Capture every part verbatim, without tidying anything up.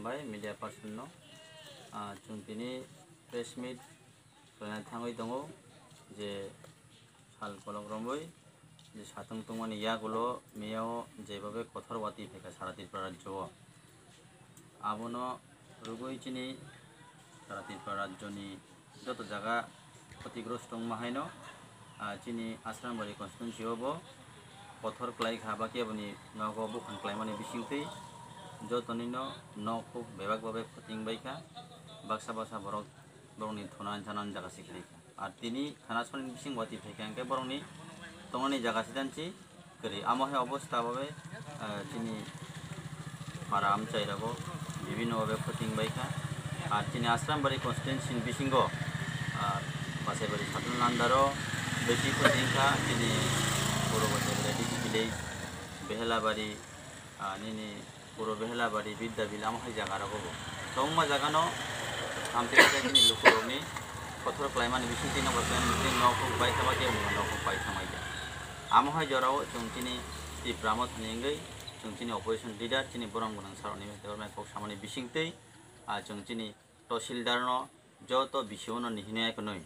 Bai media person no, ah, chwng tini press meet khlaina thangwi tongo je sal kolok romwi je satung tongmani yagulo miyao jebhabe kothor watwi phaikha sara Tripura rajyo o. Abono rwgwi chini sara Tripura rajyoni joto jaga khotigrosto wngma haino, ah, chini Asrambari constituency o bo kothor khlai kha, ba keboni nogo buphang khlaimani bisingtwi jotonino nok huk bebak babe khoting bai kha, baksa baksa borok borokni thuna anchana jaga se khlai kha. Ar tini thana soni bising watwi phaikha hwnkhe borokni tongnani jaga sidansi kwrwi. Amo hai obostha babe, ah, chini para amchai rogo bibhinno babe khoting bai kha. Ar chini Asrambari constituency ni bisingo, ah, Basaibari Satul Landaro besi khoting kha, chini Puro Basaibari D C village, Behelabari, ah, nini Puro Behelabari, Bidyabil, amo hai jaga rogo bo. Tongma jaga no hamtwi khe chini lukurokni kothor khlaimani bisingtwi nokbar khlaimani bisingtwi nok huk bai kha ba kebo nok huk bai kha mai kha. Amo hai jorao chwng chini Tipra Mothani wngwi chwng chini opposition leader chini borom gwnang sarokni development kok samani bisingtwi, ah, chwng chini Tahsildar no joto B C O no ni hinwi ekonwi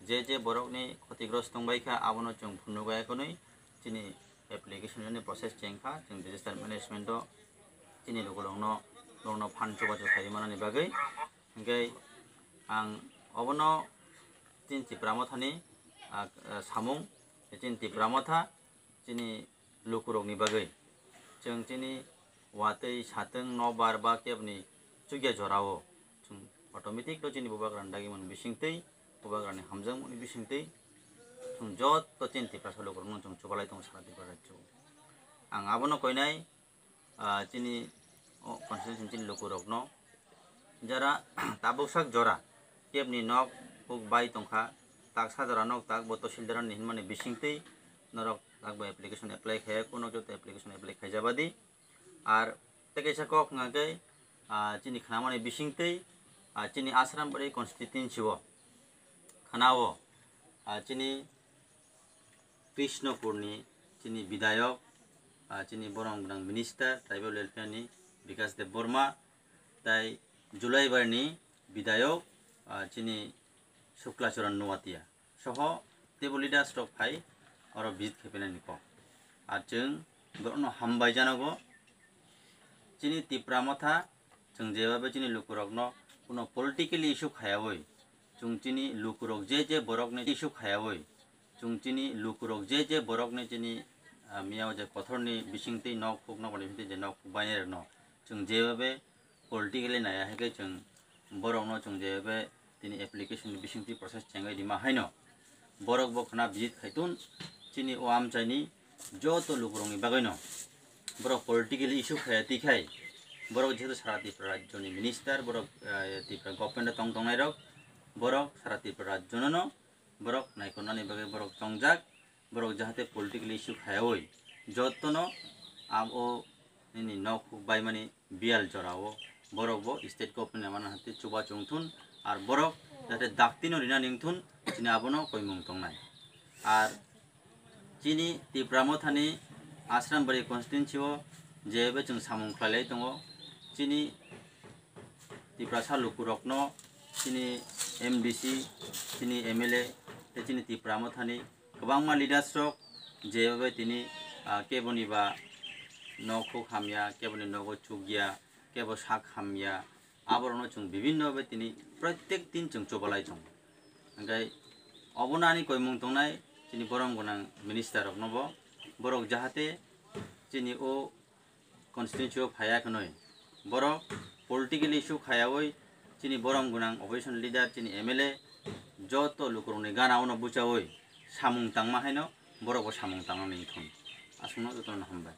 je je borokni khotigrosto wngbai kha abono chwng phunukgo ekonwi chini application ni process chengkha, chwng disaster management o chini lukurokno, borokno phan chubachu khai manani bagwi. Hwnkhe ang obono chini Tipra Mothani, ah, ah, samung, chini Tipra Motha, chini lukurokni bagwi. Chwng chini watwi satwng nokbar ba keboni chukya jorao chwng automatic no chini bubagrani dagimani bisingtwi, bubagrani hamjakmani bisingtwi chwng joto chini Tiprasa lukurokno chwng chubalai tongo sara Tripura rajyo o. Ang abono koinai, ah, chini o constituency chini lukurokno jara tabuksak jora kebni nok huk bai tongkha, taksa jora nok tak bo Tahsildar ni hinmani bisingtwi norok tak bo application apply khaiya, kuno joto application apply khaijabadi. Ar tei kaisa kok hwnkha khe, ah, chini khnamani bisingtwi, ah, chini Asrambari constituency o khana o, ah, chini Krishnapurni chini bidayok, ah, chini borom gwnang minister tribal welfare ni Bikash Debbarma, tai Julaibarni bidayok, ah, chini Shukla Charan Noatia soho teibo leaders rok phai oro visit khaiphainani kok. Ar chwng borokno hambai janogo. Chini Tipra Motha chwng jebabe chini lukurokno kuno politically issue khayawi, chwng chini lukurok je je borokni issue khayawi, chwng chini lukurok je je borokni chini, ah, miyao je kothorni bisingtwi nok huk nokni bisingtwi je nok huk bainai rokno chwng jebabe politically naiya hai khe chwng borokno chwng jebabe tini application ni bisingtwi process chengwi rima haino borok bo khna visit khaitun chini o amchaini joto lukurokni bagwino borok politically issue khaya twi khai borok jehetu sara Tripura rajyoni minister borok, eh, Tripura government o tong tongnai rok borok sara Tripura rajyono no borok naikolnani bagwi borok tongjak. Borok jahate politically issue khayawi jotono abo nini nok huk baimani biyal jorao borok bo state government ni amana hati chuba chungthun, ar borok jahate daktino rina ningthun, chini abono koimung tongnai. Ar chini Tipra Mothani Asrambari constituency o jebe chwng samung khlailai tongo, chini Tiprasa lukurokno chini M D C, chini M L A tei chini Tipra Mothani kwbangma leaders rok jebe tini, ah, keboni ba nok huk hamya, keboni nogo chukya, kebo sak hamya, aborokno chwng bibinno bai tini protek din chwng chubalai tongo. Hwnkhe obono ani koimung tongnai chini borom gwnang minister rokno bo, borok jahate chini o constituency o phaiya khwnwi borok politically issue khayawi chini borom gwnang opposition leader chini M L A joto lukurokni gana ono buchawi samung tangma haino borok bo samung tangna ningthun. Aswkno jotono hambai.